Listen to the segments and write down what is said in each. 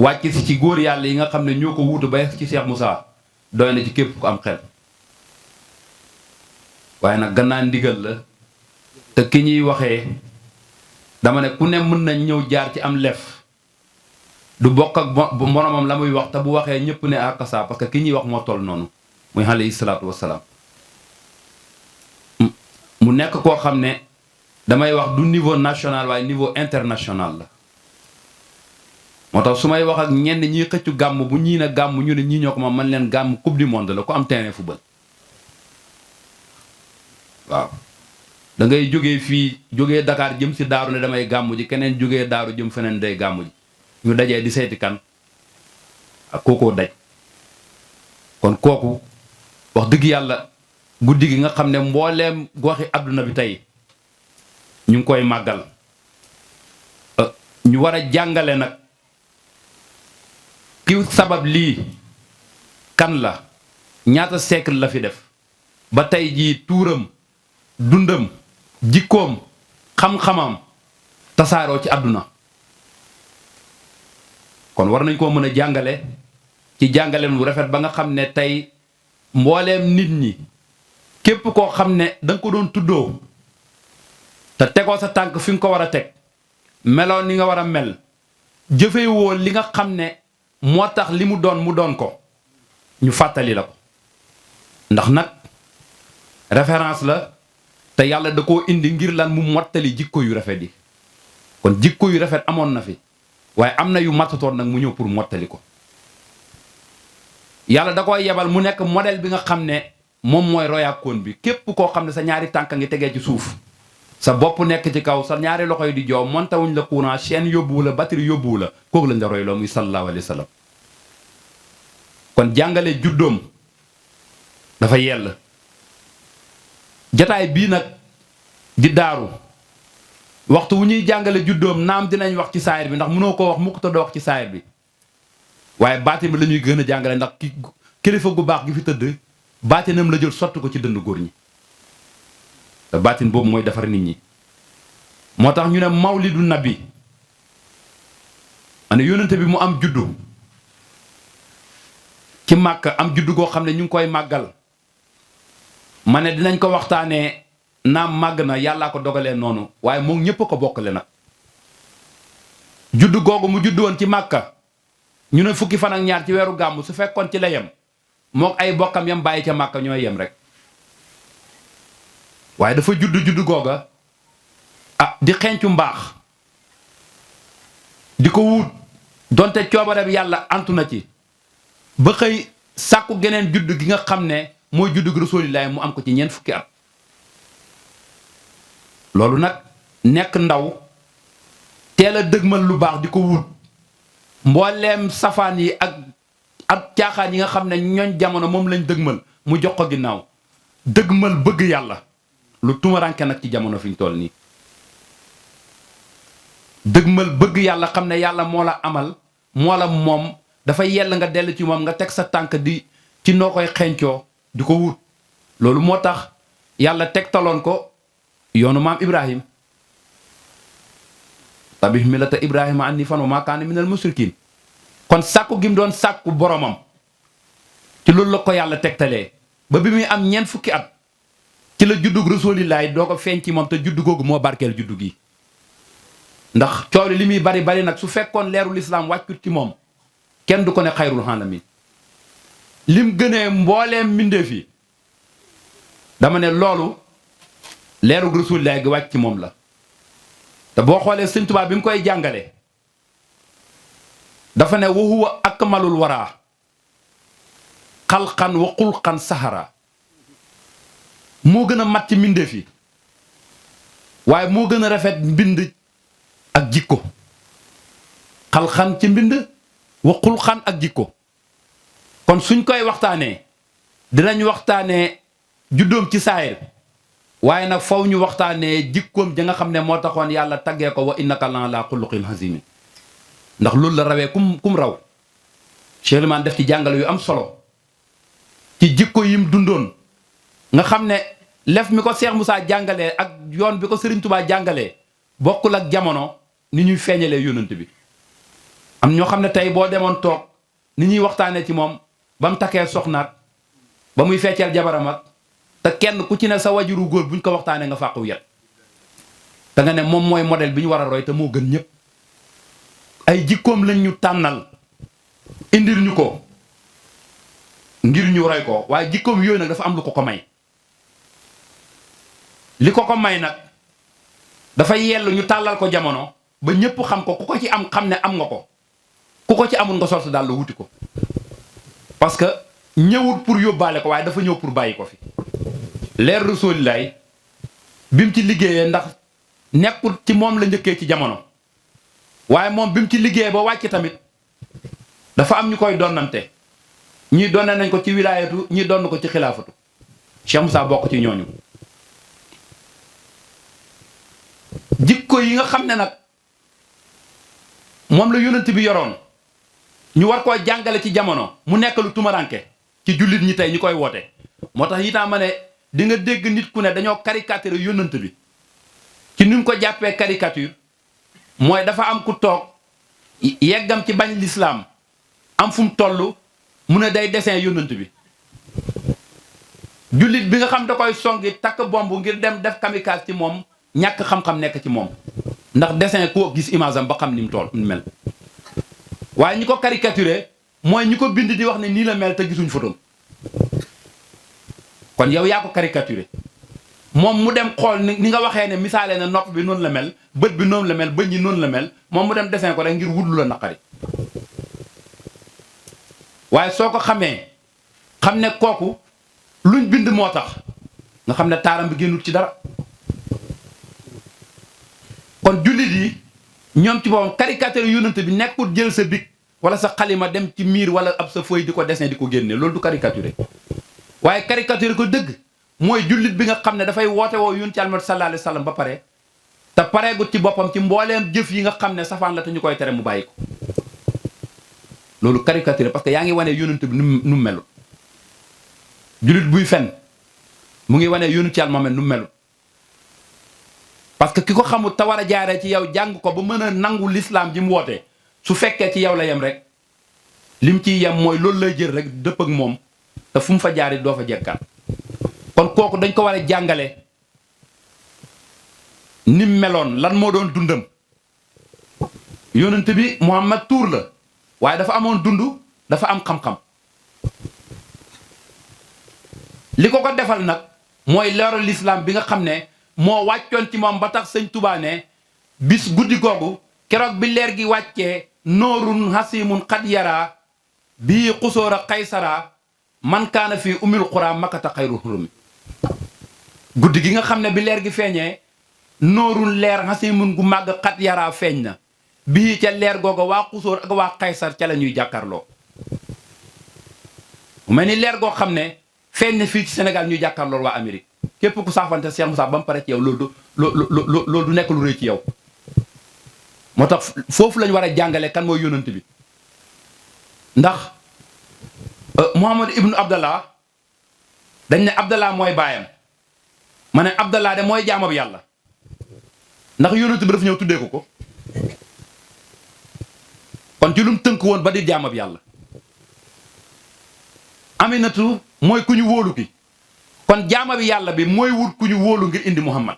wàcc si ci góor yàlla yi nga xam ne ñoo ko wuutu ba ci Cheikh Moussa doy na ci képp ku am xel waaye nag gannaaw ndigal la te ki ñuy waxee dama ne ku ne mën nañ ñëw jaar ci am lef du bokk ak moromam la muy wax te bu waxee ñëpp ne akasa parce que ki ñuy wax moo toll noonu muy alayhi salaatu wassalaam mu nekk koo xam ne damay wax du niveau national waaye niveau international la moo tax su may wax ak ñenn ñiy xëccu gàmm bu ñii na gàmm ñu ne ñii ñoo ko ma man leen gàmm coupe du monde la ku am terrain football waaw da ngay jógee fii jógee Dakar jëm si daaru ne damay gàmmu ji keneen jógee daaru jëm feneen day gàmmu ji ñu dajee di seeti kan ak kookoo daj kon kooku wax dëgg yàlla guddi gi nga xam ne mbooleem goxi àdduna bi tey ñu ngi koy màggal ñu war a jàngale nag ki sabab lii kan la ñaata siècle la fi def ba tey jii tuuram dundam jikkoom xam-xamam tasaaroo ci àdduna kon war nañ koo mën a jàngale ci jàngaleem bu rafet ba nga xam ne tey mbooleem nit ñi képp koo xam ne da nga ko doon tuddoo te tegoo sa tànk fi nga ko war a teg meloon ni nga war a mel jëfee woo li nga xam ne moo tax li mu doon ko ñu fàttali la ko ndax nag référence la te yàlla da koo indi ngir lan mu mottali jikko yu rafet yi kon jikko yu rafet amoon na fi waaye am na yu matatoon nag mu ñëw pour mottali ko yàlla da koy yebal mu nekk modèle bi nga xam ne moom mooy royaakoon bi képp koo xam ne sa ñaari tànk ngi tegee ci suuf sa bopp nekk ci kaw sa ñaari loxo yi di joow montawuñ la courant chaîne yóbbuwu la batterie yóbbuwu la kooku lañ la royloo muy sallallahu alayhi wa sallam kon jàngale juddoom dafa yell jataay bii nag di daaru waxtu wu ñuy jàngale juddoom naam dinañ wax ci saayir bi ndax mënoo koo wax mukk te doo wax ci saayir bi waaye baatin bi la ñuy gën a jàngale ndax ki kilifa gu baax gi fi tëdd baatinam la jël sotti ko ci dënd góor ñi te baatin boobu mooy defar nit ñi moo tax ñu ne mawlidu nabi ma ne yónnante bi mu am juddu ci màkk am juddu goo xam ne ñu ngi koy màggal ma ne dinañ ko waxtaanee naam màgg na yàllaa ko dogalee noonu waaye moom ñépp a ko bokkale nag juddu googu mu juddu woon ci màkka ñu ne fukki fan ak ñaar ci weeru gàmm su fekkoon ci la yem mook ay bokkam yam bàyyi ca màkka ñooy yem rek waaye dafa juddu googa di xencu mbaax di ko wut donte coobare bi yàlla antu na ci ba xëy sàkku geneen juddu gi nga xam ne mooy juddu gi rasulillahi mu am ko ci ñeent fukki at loolu nag nekk ndaw teel a dëgmal lu baax di ko wut mbooleem safaan yi ak caaxaan yi nga xam ne ñooñ jamono moom lañ dëgmal mu jox ko ginnaaw dëgmal bëgg yàlla lu tumaranke nag ci jamono fi ñu toll nii dëgmal bëgg yàlla xam ne yàlla moo la amal moo la moom dafa yell nga dellu ci moom nga teg sa tànk di ci noo koy xencoo di ko wut loolu moo tax yàlla tegtaloon ko yoonu maam Ibrahim tabih millata Ibrahima hanifan wa maa kaana minal mushrikiin kon sàkku gi mu doon sàkku boromam ci loolu la ko yàlla tegtalee ba bi muy am ñeent fukki at ci la juddug rasulillahi doo ko feeñ ci moom te juddu googu moo barkeel juddu gi ndax coow li muy bari bari nag su fekkoon leerul islaam wàccut ci moom kenn du ko ne xayrul alamin lim gënee mbooleem mbindeef yi dama ne loolu leerug rasulillahi gi wàcc ci moom la te boo xoolee Sëñ Tuubaa bi mu koy jàngale dafa ne wa huwa akmalul waraa xalqan wa xulqan sahara moo gën a mat ci mbindeef yi waaye moo gën a rafet mbind ak jikko xalxan ci mbind wa xulxan ak jikko kon suñ koy waxtaanee dinañ waxtaanee juddoom ci saayir waaye nag faw ñu waxtaanee jikkoom ja nga xam ne moo taxoon yàlla taggee ko wa innaka la xuluqin aziim ndax loolu la rawee kum raw Cheikh Limane def ci jàngale yu am solo ci jikko yim dundoon nga xam ne lef mi ko Cheikh Moussa jàngalee ak yoon bi ko Serigne Touba jàngalee bokkul ak jamono ni ñuy feeñalee yónnante bi am ñoo xam ne tey boo demoon toog ni ñuy waxtaanee ci moom ba mu takkee soxnaat ba muy fecceel jabaram ak te kenn ku ci ne sa wajuru góor buñ ko waxtaanee nga fàqu yet te nga ne moom mooy modèle bi ñu war a roy te moo gën ñëpp ay jikkoom lañ ñu tànnal indil ñu ko ngir ñu roy ko waaye jikkoom yooyu nag dafa am lu ko ko may li ko ko may nag dafa yellu ñu tàllal ko jamono ba ñëpp xam ko ku ko ci am xam ne am nga ko ku ko ci amul nga sol sa daal la wuti ko parce que ñëwut pour yóbbaale ko waaye dafa ñëw pour bàyyi ko fi leer Rasulilaay bi mu ci liggéeyee ndax nekkul ci moom la njëkkee ci jamono waaye moom bi mu ci liggéeyee ba wàcc tamit dafa am ñu koy donnante ñii donne nañ ko ci wilaayatu ñii donn ko ci xilaafatu Cheikh Moussa bokk ci ñooñu jikko yi nga xam ne nag moom la yonent bi yoroon ñu war koo jàngale ci jamono mu nekk lu tumaranke ci jullit ñi tey ñu koy woote moo tax itam ma ne di nga dégg nit ku ne dañoo caricature yonent bi ci ni mu ko jàppee caricature mooy dafa am ku toog yeggam ci bañ lislaam am fu mu toll mu ne day dessin yonent bi jullit bi nga xam da koy songi takk bomb ngir dem def kamikaze ci moom ñàkk xam-xam nekk ci moom ndax dessin koo gis image am ba xam ni mu toll ni mel waaye ñi ko caricaturé mooy ñi ko bind di wax ne nii la mel te gisuñ photo kon yow yaa ko caricaturé moom mu dem xool ni nga waxee ne misaale na nopp bi noonu la mel bët bi noonu la mel bëñ yi noonu la mel moom mu dem dessin ko rek ngir wutlu la naqari waaye soo ko xamee xam ne kooku luñ bind moo tax nga xam ne taaram bi génnul ci dara kon jullit yi ñoom ci boppam caricature yonent bi nekkul jël sa bic wala sa xalima dem ci miir wala ab sa feuille di ko dessin di ko génne loolu du caricature waaye caricature ko dëgg mooy jullit bi nga xam ne dafay woote woo yonent Yàlla sallallahu alayhi wa sallam ba pare te pareegut ci boppam ci mbooleem jëf yi nga xam ne safaan la te ñu koy tere mu bàyyi ko loolu caricature parce que yaa ngi wane yonent bi nu mu melu jullit buy fen mu ngi wane yonent Yàlla Muhammad nu mu melu parce que ki ko xamul te war a jaaree ci yow jàng ko ba mën a nangu l'islam ji mu woote su fekkee ci yow la yem rek lim ciy yem mooy loolu lay jël rek dëpp ak moom te fu mu fa jaaree doo fa jekkaat kon kooku dañ ko war a jàngale ni mu meloon lan moo doon dundam yonent bi Muhammad tuur la waaye dafa amoon dund dafa am xam-xam li ko ko defal nag mooy leeru l'islam bi nga xam ne moo wàccoon ci moom ba tax sëñ Tuubaa ne bis guddi googu keroog bi leer gi wàccee noorun hasimun xad yara bii xusóora xaysara man kaana fii umil xuraa makata xayru hurumi guddi gi nga xam ne bi leer gi feeñee noorun leer hasimun gu màgg xad yara feeñ na bii ca leer googu waa xusóor ak waa xaysar ca la ñuy jàkkaarloo mu mel ni leer goo xam ne feeñ na fii ci Sénégal ñuy jàkkaarloo waa Amérique képp ku saafante Cheikh Moussa ba mu pare ci yow loolu du nekk lu rëy ci yow moo tax foofu lañ war a jàngale kan mooy yonent bi ndax Muhammad ibnu Abdallah dañ ne Abdallah mooy baayam ma ne Abdallah de mooy jaamab yàlla ndax yonent bi dafa ñëw tuddee ko kon ci lu mu tënk woon ba di jaamab yàlla Aminatu mooy ku ñu wóolu ki kon jaama bi yàlla bi mooy wut ku ñu wóolu ngir indi Muhammad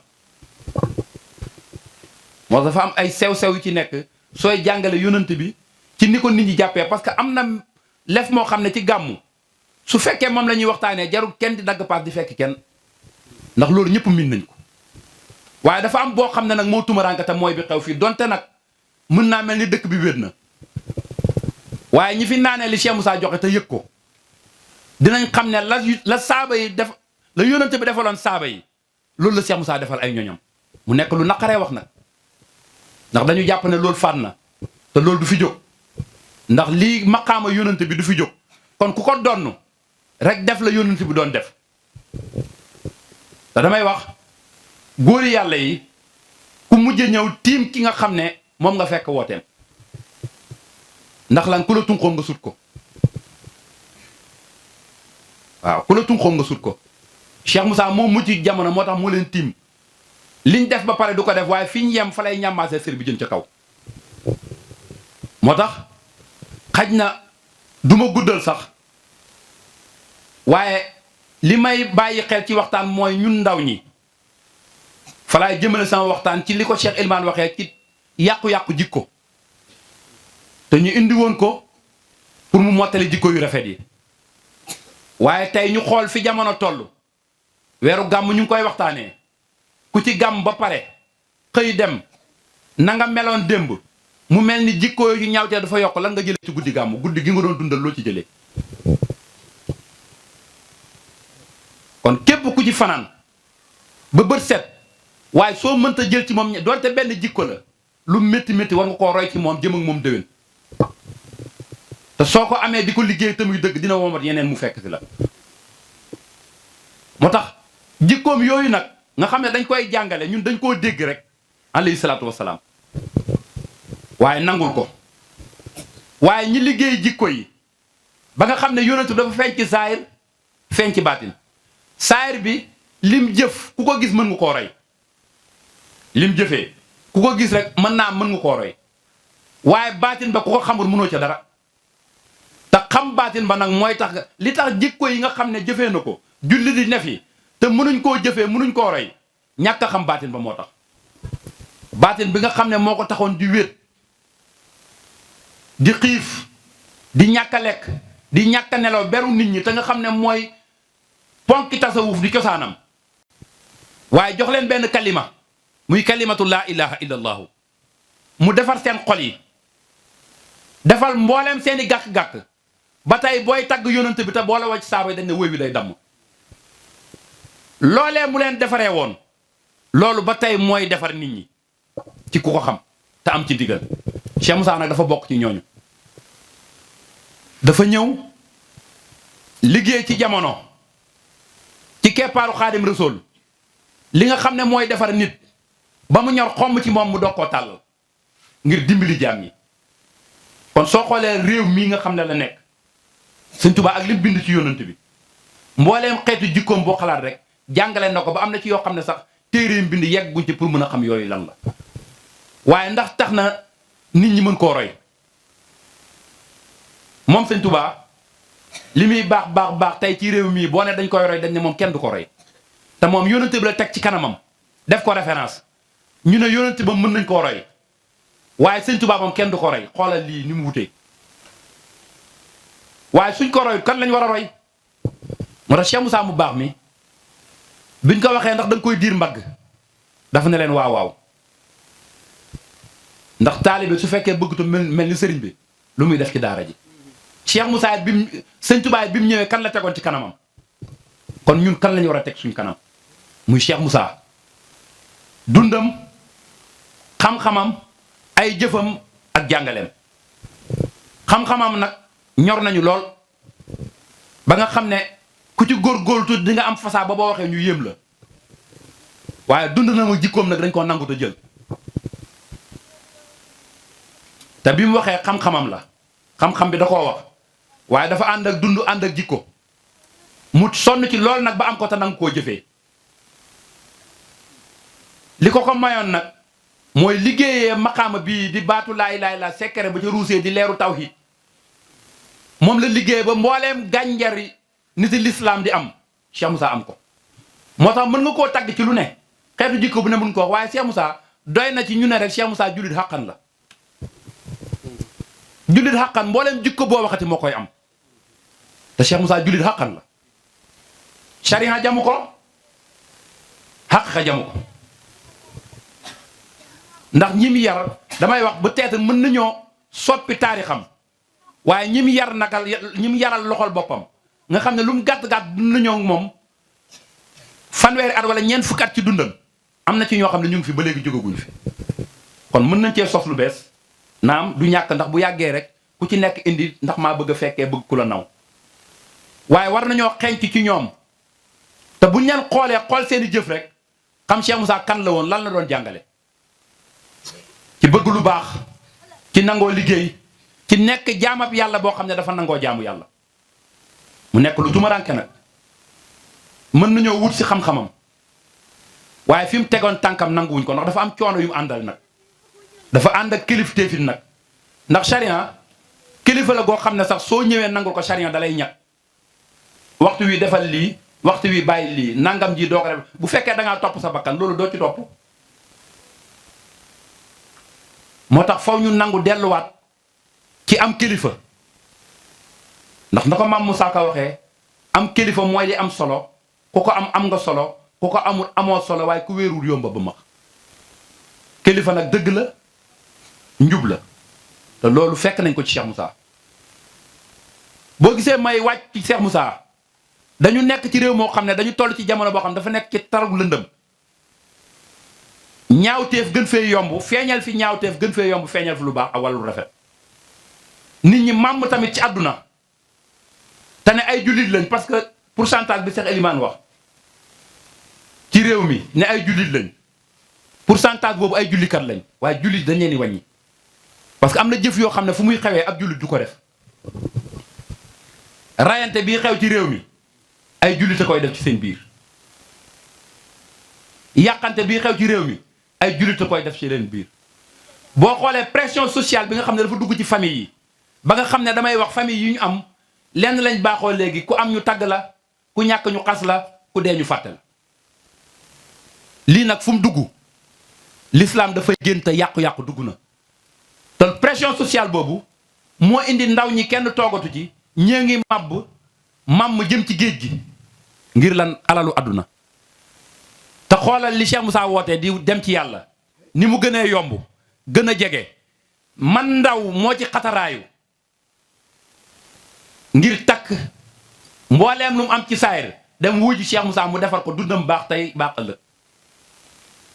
moo dafa am ay sew-sew yu ci nekk sooy jàngale yonent bi ci ni ko nit ñi jàppee parce que am na lef moo xam ne ci gàmmu su fekkee moom la ñuy waxtaanee jarul kenn di dagg paas di fekk kenn ndax loolu ñëpp min nañ ko waaye dafa am boo xam ne nag moo tumaraanke te mooy bi xew fii donte nag mën naa mel ni dëkk bi wér na waaye ñi fi naanee li Cheikh Moussa joxe te yëg ko dinañ xam ne la saaba yi def la yonent bi defaloon saaba yi loolu la Cheikh Moussa defal ay ñoñam mu nekk lu naqaree wax nag ndax dañu jàpp ne loolu faat na te loolu du fi jóg ndax lii maqaama yonent bi du fi jóg kon ku ko donn rek def la yonent bi doon def te damay wax góori yàlla yi ku mujj ñëw tiim ki nga xam ne moom nga fekk wooteem ndax lan ku la tunqoon nga sut ko waaw ku la tunqoon nga sut ko Cheikh Moussa moo mujj jamono moo tax moo leen tiim liñ def ba pare du ko def waaye fi ñu yem fa lay ñammaasee sër bi jën ca kaw moo tax xaj na du ma guddal sax waaye li may bàyyi xel ci waxtaan mooy ñun ndaw ñi fa laay jëmale sama waxtaan ci li ko Cheikh Elimane waxee ci yàqu-yàqu jikko te ñu indi woon ko pour mu mottali jikko yu rafet yi waaye tey ñu xool fi jamono toll weeru gàmm ñu ngi koy waxtaanee ku ci gàmm ba pare xëy dem na nga meloon démb mu mel ni jikko yu ñaawte dafa yokk lan nga jëlee ci guddi gàmm guddi gi nga doon dundal loo ci jëlee kon képp ku ci fanaan ba bët set waaye soo mënta jël ci moom doonte benn jikko la lu métti métti war nga koo roy ci moom jëm ak moom déwén te soo ko amee di ko liggéey te muy dëgg dina womat yeneen mu fekk si la moo tax jikkoom yooyu nag nga xam ne dañ koy jàngale ñun dañ koo dégg rek alayhi salaatu wasalaam waaye nangul ko waaye ñi liggéey jikko yi ba nga xam ne yonentu dafa feeñ ci saayir feeñ ci baatin saayir bi lim jëf ku ko gis mën nga koo roy lim jëfee ku ko gis rek mën nga koo roy waaye baatin ba ku ko xamul mënoo ca dara te xam baatin ba nag mooy tax li tax jikko yi nga xam ne jëfee na ko julli di ne fi te mënuñ koo jëfee mënuñ koo roy ñàkk a xam baatin ba moo tax baatin bi nga xam ne moo ko taxoon di wéet di xiif di ñàkk a lekk di ñàkk a nelaw beru nit ñi te nga xam ne mooy ponki tasawuf di cosaanam waaye jox leen benn kalima muy kalimatu laa ilaha illa allahu mu defar seen xol yi defal mbooleem seeni gàkk-gàkk ba tey booy tagg yonent bi te boole wacc saaba yi dañ ne wéy wi day damm loolee mu leen defaree woon loolu ba tey mooy defar nit ñi ci ku ko xam te am ci digal Cheikh Moussa nag dafa bokk ci ñooñu dafa ñëw liggéey ci jamono ci keppaaru Xaadim Rasuul li nga xam ne mooy defar nit ba mu ñor xomm ci moom mu doog koo tàllal ngir dimbali jaam ñi kon soo xoolee réew mii nga xam ne la nekk Sëñ Tuubaa ak lim bind ci yonent bi mbooleem xeetu jikkoom boo xalaat rek jàngale na ko ba am na ci yoo xam ne sax téereem bind yegguñ ci pour mën a xam yooyu lan la waaye ndax tax na nit ñi mën koo roy moom Sëñ Tuubaa li muy baax tey ci réew mii boo ne dañ koy roy dañ ne moom kenn du ko roy te moom yonent bi la teg ci kanamam def ko référence ñu ne yonent ba mën nañ koo roy waaye Sëñ Tuubaa moom kenn du ko roy xoolal lii ni mu wutee waaye suñ ko roy kan lañ war a roy moo tax Cheikh Moussa mu baax mi biñ ko waxee ndax da nga koy diir mbagg dafa ne leen waaw ndax taalibe su fekkee bëggatu mel ni sëriñ bi lu muy def ci daara ji Cheikh Moussa bi mu Sëñ Tuubaa bi mu ñëwee kan la tegoon ci kanamam kon ñun kan lañu war a teg suñ kanam muy Cheikh Moussa dundam xam-xamam ay jëfam ak jàngaleem xam-xamam nag ñor nañu lool ba nga xam ne ku ci góorgóorlu tuuti di nga am fasaa ba boo waxee ñu yéem la waaye dund na ma jikkoom nag dañ koo nangu te jël te bi mu waxee xam-xamam la xam-xam bi da koo wax waaye dafa ànd ak dund ànd ak jikko mu sonn ci lool nag ba am ko te nangu koo jëfee li ko mayoon nag mooy liggéeyee maqaama bii di baatu laa ilaaha illallaah sekkere ba ca ruusee di leeru tawhiid moom la liggéey ba mbooleem gànjari niti lislaam di am Cheikh Moussa am ko moo tax mën nga koo tagg ci lu ne xeetu jikko bu ne mën ko wax waaye Cheikh Moussa doy na ci ñu ne rek Cheikh Moussa jullit xàqan la jullit xàqan mbooleem jikko boo waxati moo koy am te Cheikh Moussa jullit xàqan la sharia jamu ko xàq jamu ko ndax ñi mu yar damay wax peut-être mën nañoo soppi taarixam waaye ñi mu yar nakal ñi mu yaral loxol boppam nga xam ne lu mu gàtt-gàtt dund nañoo moom fanweeri at wala ñeent fukki at ci dundam am na ci ñoo xam ne ñu ngi fi ba léegi jógaguñ fi kon mën nañ cee sos lu bees naam du ñàkk ndax bu yàggee rek ku ci nekk indi ndax maa bëgg a fekkee bëgg ku la naw waaye war nañoo xenc ci ñoom te buñ leen xoolee xool seeni jëf rek xam Cheikh Moussa kan la woon lan la doon jàngale ci bëgg lu baax ci nangoo liggéey ci nekk jaamab yàlla boo xam ne dafa nangoo jaamu yàlla mu nekk lu tumaranke nag mën nañoo wut si xam-xamam waaye fi mu tegoon tànkam nanguwuñ ko ndax dafa am coono yu mu àndal nag dafa ànd ak kilifteefin nag ndax charia kilifa la goo xam ne sax soo ñëwee nangul ko charia da lay ñag waxtu wi defal lii waxtu wi bàyyi lii nangam ji doo ko def bu fekkee da ngaa topp sa bakkan loolu doo ci topp. moo tax faw ñu nangu delluwaat ci am kilifa ndax na ko maam Moussa Ka waxee am kilifa mooy li am solo ku ko am nga solo ku ko amul amoo solo waaye ku wéerul yomba ba max kilifa nag dëgg la njub la te loolu fekk nañ ko ci Cheikh Moussa. boo gisee may wàcc ci Cheikh Moussa dañu nekk ci réew moo xam ne dañu toll ci jamono boo xam ne dafa nekk ci taru lëndëm ñaawteef gën fee yomb feeñal fi ñaawteef gën fee yomb feeñal fi lu baax ak wàllu rafet nit ñi màmm tamit ci àdduna te ne ay jullit lañ parce que pourcentage bi Cheikh Elimane wax ci réew mi ne ay jullit lañ pourcentage boobu ay jullikat lañ waaye jullit dañ leen di wàññi parce que am na jëf yoo xam ne fu muy xewee ab jullit du ko def rayante bii xew ci réew mi ay jullit a koy def ci seen biir yàqante bii xew ci réew mi ay jullit a koy def ci leen biir boo xoolee pression sociale bi nga xam ne dafa dugg ci famille yi ba nga xam ne damay wax famille yi ñu am lenn lañ baaxoo léegi ku am ñu tagg la ku ñàkk ñu xas la ku dee ñu fàtte la lii nag fu mu dugg l'islam dafay génn te yàqu-yàqu dugg na te pression sociale boobu moo indi ndaw ñi kenn toogatu ci ñée ngi màmm jëm ci géej gi ngir lan alalu àdduna te xoolal li Cheikh Moussa wootee di dem ci yàlla ni mu gënee yomb gën a jege man ndaw moo ci xataraayu ngir takk mbooleem lu mu am ci saayir dem wuuji Cheikh Moussa mu defar ko dundam baax tey baax ëllëg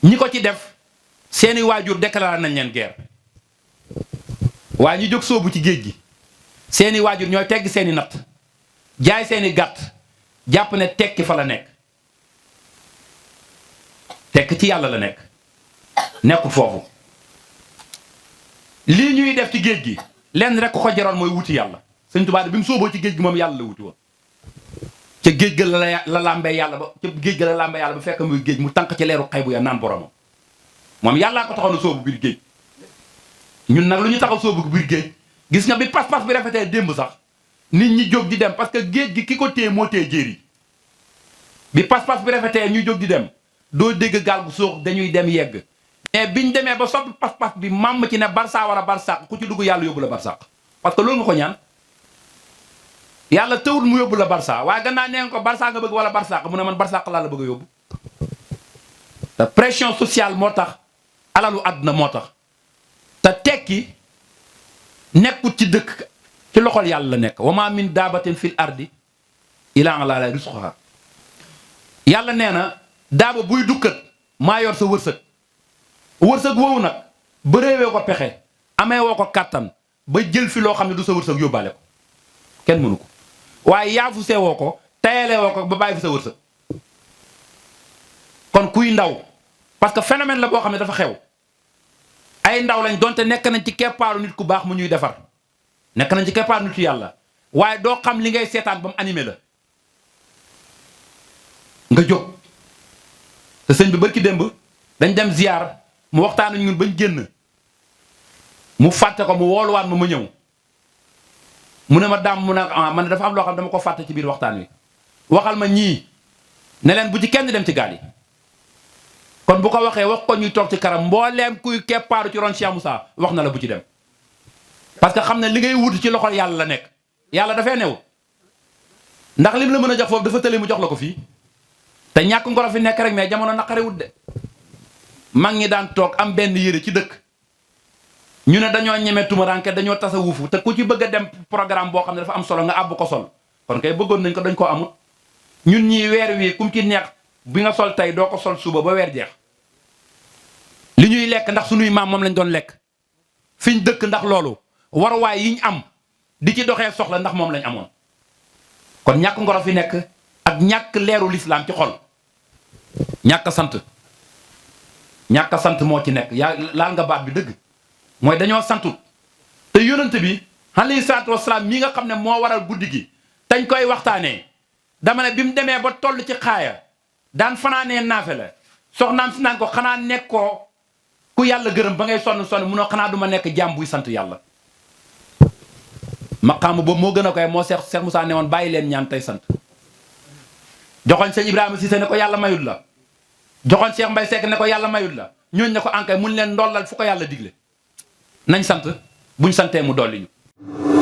ñi ko ci def seeni waajur déclaré nañ leen guerre waaye ñu jóg sóobu ci géej gi seeni waajur ñooy tegg seeni natt jaay seeni gàtt jàpp ne tekki fa la nekk tekk ci yàlla la nekk nekkul foofu lii ñuy def ci géej gi lenn rek ko jaroon mooy wuti yàlla Sëñ Tuubaa bi mu sóoboo ci géej gi moom yàlla la wuti woon ca géej ga la làmbee yàlla ba ca géej ga la làmbee yàlla ba fekk muy géej mu tànk ci leeru xay bu ya naan boromam moom yàllaa ko taxoon a sóobu biir géej ñun nag lu ñu taxaw sóobu biir géej gis nga bi pas-pas bi rafetee démb sax nit ñi jóg di dem parce que géej gi ki ko téye moo téye jéeri bi pas-pas bi rafetee ñu jóg di dem doo dégg gaal gu suux dañuy dem yegg mais biñ demee ba soppi pas-pas bi màmm ci ne barça war a barsàq ku ci dugg yàlla yóbbu la barsàq parce que loolu nga ko ñaan yàlla tëwul mu yóbbu la barça waaye gannaaw nee nga ko barça nga bëgg wala barsàq mu ne man barsàq laa la bëgg a yóbbu te pression sociale moo tax alalu àdduna moo tax te tekki nekkut ci dëkk ci loxol yàlla la nekk wa ma min daabatin fil ardi ila ala la rizquha yàlla nee na daaba buy dukkat maa yor sa wërsëg wërsëg woowu nag bëreewee ko pexe amee woo ko kàttan ba jël fi loo xam ne du sa wërsëg yóbbaale ko kenn mënu ko waaye yaafu seewoo ko tayalee woo ko ba bàyyi fi sa wërsëg kon kuy ndaw parce que phénomène la boo xam ne dafa xew ay ndaw lañ donte nekk nañ ci keppaaru nit ku baax mu ñuy defar nekk nañ ci keppaaru nitu yàlla waaye doo xam li ngay seetaan ba mu animé la nga jóg te sëñ bi barki démb dañ dem ziar mu waxtaan ak ñun bañ génn mu fàtte ko mu wooluwaat ma ñëw mu ne ma daam mu ne man ne dafa am loo xam dama ko fàtte ci biir waxtaan wi waxal ma ñii ne leen bu ci kenn dem ci gaal yi kon bu ko waxee wax ko ñuy toog ci karam mbooleem kuy keppaaru ci ron Cheikh Moussa wax na la bu ci dem parce que xam ne li ngay wuti ci loxol yàlla la nekk yàlla dafay new ndax lim la mën a jox foofu dafa tële mu jox la ko fii te ñàkk ngoro fi nekk rek mais jamono naqariwut de mag ñi daan toog am benn yére ci dëkk ñu ne dañoo ñeme tumaranke dañoo tasa wuufu te ku ci bëgg a dem programme boo xam ne dafa am solo nga àbb ko sol kon kay bëggoon nañ ko dañ koo amut ñun ñii weer wi kum ci neex bi nga sol tey doo ko sol suba ba weer jeex li ñuy lekk ndax suñuy maam moom lañ doon lekk fiñ dëkk ndax loolu waruwaay yiñ am di ci doxee soxla ndax moom lañ amoon kon ñàkk ngoro fi nekk ak ñàkk leeru lislaam ci xol ñàkk sant moo ci nekk yaa laal nga baat bi dëgg mooy dañoo santut te yonent bi alayhi salaatu wasalaam mi nga xam ne moo waral guddi gi dañ koy waxtaanee dama ne bi mu demee ba toll ci xaaya daan fanaanee naafe la soxnaam si naan ko xanaa nekkoo ku yàlla gërëm ba ngay sonn munoo xanaa duma nekk jaam buy sant yàlla maqaamu boobu moo gën a koy moo Cheikh Moussa ne woon bàyyi leen ñaan tey sant joxoon sëñ Ibrahima Cissé ne ko yàlla mayul la joxoon Cheikh Mbaye Seck ne ko yàlla mayul la ñooñ ne ko ankay mun leen ndollal fu ko yàlla digle nañ sant buñ santee mu dolli ñu